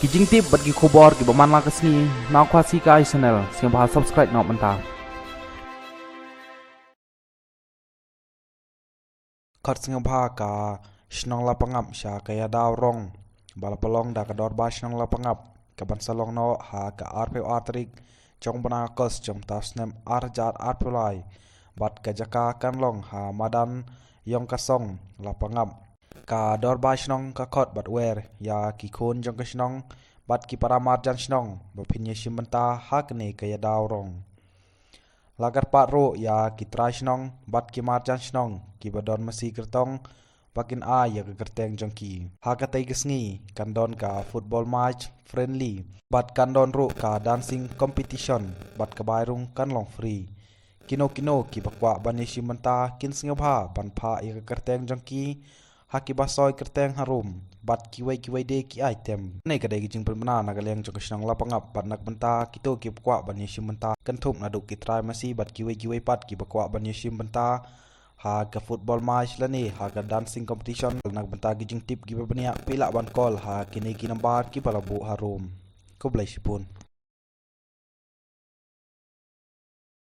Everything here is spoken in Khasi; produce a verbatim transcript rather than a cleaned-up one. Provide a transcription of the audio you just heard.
Ki jingtip bad ki khubor kiba man la ka sngi na Khasi Kai Channel, sngewbha subscribe noh mynta. Khot sngewbha ka shnong Lapangap sha ka Ïadaw Rong ba la pynlong da ka Dorbar Shnong Lapangap, ka ban sa long noh ha ka arphew ar tarik jong bnai August jong ta snem ar hajar arphew lai, bad ka jaka kan long ha madan Ïongkasong, Lapangap. Ka Dorbar Shnong ka khot bad wer ïa ki khun jong ka shnong bad ki para marjan shnong ba phin ïashim bynta ha kane ka Ïadaw Rong. La kyrpad ruh ïa ki trai shnong bad ki marjan shnong kiba don masi kyrtong ba kin ai ïa ka kyrteng jong ki. Ha katei ka sngi kan don ka football match friendly bad kan don ruh ka dancing competition, bad ka bai rung kan long free. Kino kino kiba kwah ban ïashim bynta kin sngewbha ban phah ïa ka kyrteng jong ki ha kiba soi kyrteng harum bad kiwei kiwei de ki item. Kane ka dei ka jingpynbna na ka liang jong ka shnong Lapangap, bad na ka bynta kito kiba kwah ban ïashim bynta, kynthup naduh ki trai masi bad kiwei kiwei pat kiba kwah ban ïashim bynta ha ka football match lane ha ka dancing competition. Na ka bynta ki jingtip kiba bniah, phi lah ban call ha kine ki nambar kiba la buh harum. Khublei shibun.